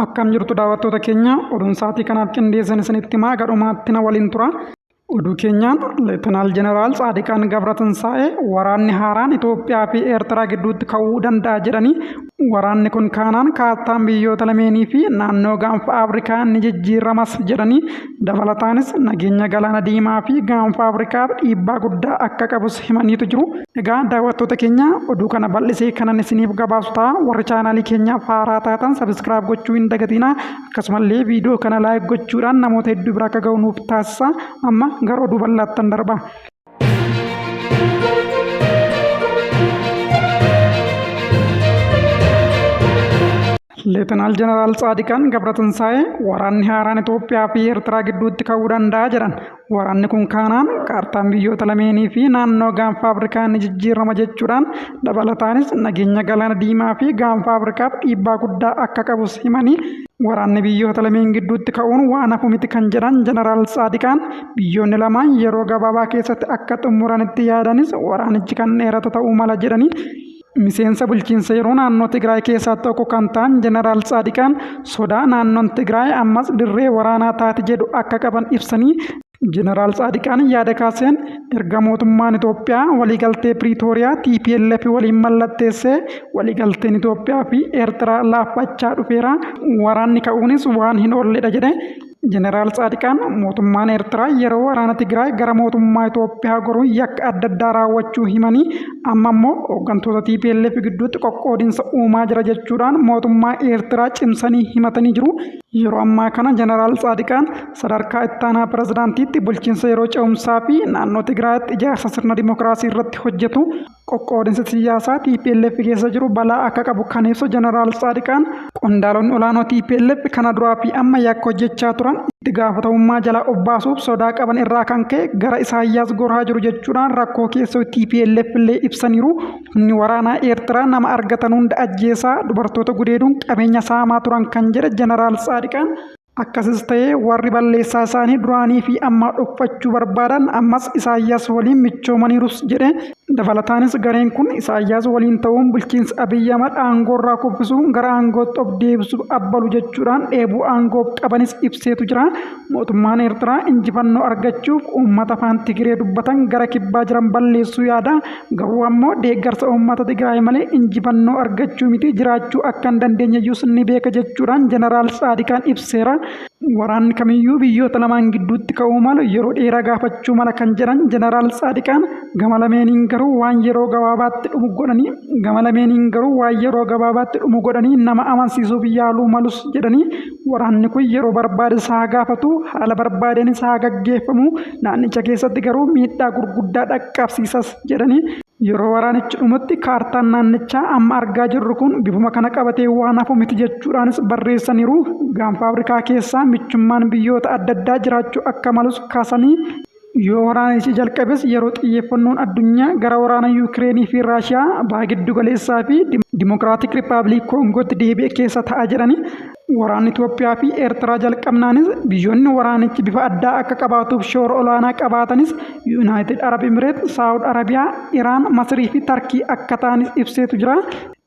Akkam jirtu daawwattoota keenya, oduun sa'aatii kanaaf qindeessan isinitti himaa, gadhumaatti na waliin tura. Oduu keenyaan Leetanaal Jeneraal Tsaadiqaan Gabratinsaa'ee waraanni haaraan Itoophiyaa fi Eertiraa gidduutti ka'uu danda'a jedhanii, waraanni kun kaanaan kaartaan biyyoota lameenii fi naannoo gaanfa Afrikaa ni jijjiiramas jedhanii, dabalataanis nageenya galaana diimaa fi gaanfa Afrikaaf dhiibbaa guddaa akka qabus himaniitu jiru. Egaa daawwattoota keenya, oduu kana bal'isee kanan isiniif gabaasu ta'a. Warri chaanaalii keenyaaf haaraa taatan subscribe gochuu hin dagatinaa. Akkasumallee viidiyoo kana like gochuudhaan namoota hedduu bira akka ga'u nuuf taasisa. Amma gara oduu bal'aattan darba. Leetanaal Jeneraal Tsaadiqaan Gabratinsaa'ee waraanni haaraan Itoophiyaa fi Eertiraa gidduutti ka'uu danda'a jedhan. Waraanni kun kaanaan kaartaan biyyoota lameenii fi naannoo gaanfa Afrikaa ni jijjiirama jechuudhaan, dabalataanis nageenya galaana diimaa fi gaanfa Afrikaaf dhiibbaa guddaa akka qabus himanii, waraanni biyyoota lameen gidduutti ka'uun waan hafu miti kan jedhan Jeneraal Tsaadiqaan, biyyoonni lamaan yeroo gabaabaa keessatti akka xumuranitti yaadanis waraanichi kan dheeratu ta'uu mala jedhanii. Miseensa bulchiinsa yeroo naannoo Tigraay keessaa tokko kan ta'an Jeneraal Tsaadiqaan sodaa naannoon Tigraay ammas dirree waraanaa taati jedhu akka qaban ibsanii, Jeneraal Tsaadiqaan yaada kaaseen, erga mootummaan Itoophiyaa waliigaltee Piriitooriyaa TPLF waliin mallatteessee waliigalteen Itoophiyaa fi Eertiraa laaffachaa dhufeera, waraanni ka'uunis waan hin oolledha jedhe. Jeneraal Tsaadiqaan mootummaan Eertiraa yeroo waraana Tigraay gara mootummaa Itoophiyaa goruun yakka adda addaa raawwachuu himanii, amma immoo hooggantoota TPLF gidduutti qoqqoodinsa uumaa jira jechuudhaan mootummaa Eertiraa cimsanii himatanii jiru. Yeroo ammaa kana Jeneraal Tsaadiqaan sadarkaa ittaanaa pirezidaantiitti bulchiinsa yeroo ce'umsaa fi naannoo Tigraayitti ijaarsa sirna dimokiraasii irratti hojjetu. Qoqqoodinsi siyaasaa TPLF keessa jiru balaa akka qabu kan ibsu Jeneraal Tsaadiqaan, qondaalonni olaanoo TPLF kana duraa fi amma yakka hojjechaa turan itti gaafatamummaa jalaa of baasuuf sodaa qaban irraa kan ka'e gara Isaayyaas goraa jiru jechuudhaan rakkoo keessoo TPLF illee ibsaniiru. Humni waraanaa Eertiraa nama argatan hunda ajjeesaa, dubartoota gudeeduun qabeenya saamaa turan kan jedhe Jeneraal Tsaadiqaan, akkasis ta'ee warri balleessaa isaanii duraanii fi ammaa dhokfachuu barbaadan ammas Isaayyaas waliin michoomaniirus jedhe. Dabalataanis gareen kun Isaayyaas waliin ta'uun bulchiinsa Abiy Ahmad aangoorraa kuffisuun gara aangootti of deebisuuf abbalu jechuudhaan dheebuu aangoof qabanis ibseetu jira. Mootummaan Eertiraa injifannoo argachuuf uummata afaan Tigiree dubbatan gara kibbaa jiran balleessuu yaada. Garuu ammoo deeggarsa uummata Tigraay malee injifannoo argachuu miti jiraachuu akka hin dandeenyeyyuus ni beeka jechuudhaan Jeneraal Tsaadiqaan ibseera. Waraanni kamiyyuu biyyoota lamaan gidduutti ka'uu malu yeroo dheeraa gaafachuu mala kan jedhan Jeneraal Tsaadiqaan, gama lameeniin garuu waan yeroo gabaabaatti dhumu godhanii gama lameeniin garuu waan yeroo gabaabaatti dhumu godhanii nama amansiisuuf yaaluu malus jedhanii, waraanni kun yeroo barbaades haa gaafatu, haala barbaadeenis haa gaggeeffamu, naannicha keessatti garuu miidhaa gurguddaa dhaqqabsiisas jedhanii, yeroo waraanichi dhumutti kaartaan naannichaa amma argaa jirru kun bifuma kana qabatee waan hafu miti jechuudhaanis barreessaniiru. Gaanfa Afrikaa keessaa michummaan biyyoota adda addaa jiraachuu akka malus kaasanii, yoo waraanichi jalqabes yeroo xiyyeeffannoon addunyaa gara waraana Yuukireenii fi Raashiyaa, Baha Giddu Galeessaa fi Dimokiraatik Rippaabilik Koongootti deebi'e keessa ta'a jedhanii. Waraanni Itoophiyaa fi Eertiraa jalqabnaanis biyyoonni waraanichi bifa addaa akka qabaatuuf shoora olaanaa qabaatanis Yuunaayitid Arab Imireet, Saawud Arabiyaa, Iraan, Masirii fi Tarkii akka ta'anis ibseetu jira.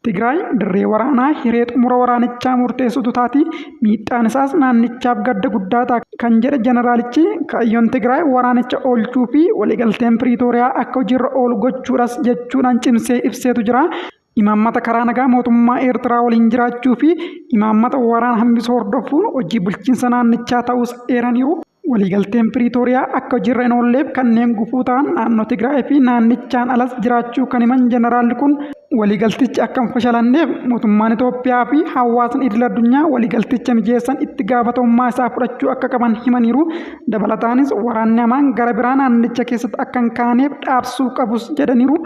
Tigraay dirree waraanaa hiree xumura waraanichaa murteessitu taati, miidhaan isaas naannichaaf gadda guddaa ta'a kan jedhe jeneraalichi, kaayyoon Tigraay waraanicha oolchuu fi waliigalteen Piriitooriyaa akka hojiirra oolu gochuudhas jechuudhaan cimsee ibseetu jira. Imaammata karaa nagaa mootummaa Eertiraa waliin jiraachuu fi imaammata waraana hambisuu hordofuun hojii bulchiinsa naannichaa ta'uus eeraniiru. Waliigalteen Piriitooriyaa akka hojiirra hin oolleef kanneen gufuu ta'an naannoo Tigraay fi naannichaan alas jiraachuu kan himan jeneraalli kun, waliigaltichi akka hin fashalanneef mootummaan Itoophiyaa fi hawaasni idil addunyaa waliigalticha mijeessan itti gaafatamummaa isaa fudhachuu akka qaban himaniiru. Dabalataanis waraanni hamaan gara biraa naannicha keessatti akka hin kaaneef dhaabsuu qabus jedhaniiru.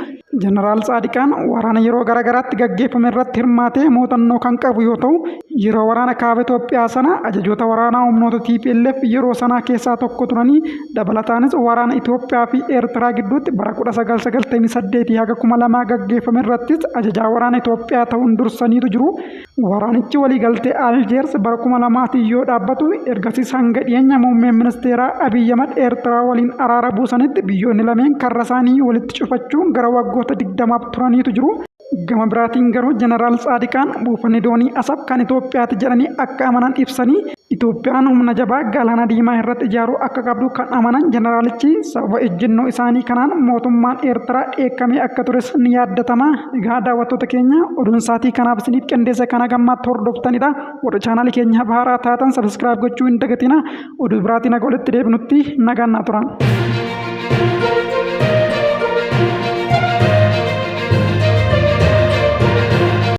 Jeneraal Tsaadiqaan waraana yeroo garaagaraatti gaggeeffame irratti hirmaatee muuxannoo kan qabu yoo ta'u, yeroo waraana kaaba Itoophiyaa sana ajajoota waraanaa humnoota TPLF yeroo sanaa keessaa tokko turanii, dabalataanis waraana Itoophiyaa fi Eertiraa gidduutti bara 1998 haga 2000 gaggeeffame irrattis ajajaa waraana Itoophiyaa ta'uun dursaniitu jiru. Waraanichi waliigaltee Aljeers bara 2000tiin yoo dhaabbatu, ergasiis hanga dhiyeenya muummeen ministeeraa Abiy Ahmad Eertiraa waliin araara buusanitti biyyoonni lameen karra isaanii walitti cufachuun gara waggoota 20f turaniitu jiru. Gama biraatiin garuu Jeneraal Tsaadiqaan buufanni doonii Asab kan Itoophiyaati jedhanii akka amanan ibsanii, Itoophiyaan humna jabaa Galaana Diimaa irratti ijaaruu akka qabdu kan amanan Jeneraalichi sababa ejjennoo isaanii kanaan mootummaan Eertiraa dheekkamee akka tures ni yaaddatama. Egaa daawwattoota keenya oduun saatii kanaaf isiniif qindeesse kana gammaatti hordoftanidha. Warri chaanaalii keenyaaf haaraa taatan sabiskiraayib gochuu hin dagatina. Oduu biraatiin haga walitti deebinutti nagaan naa turaa.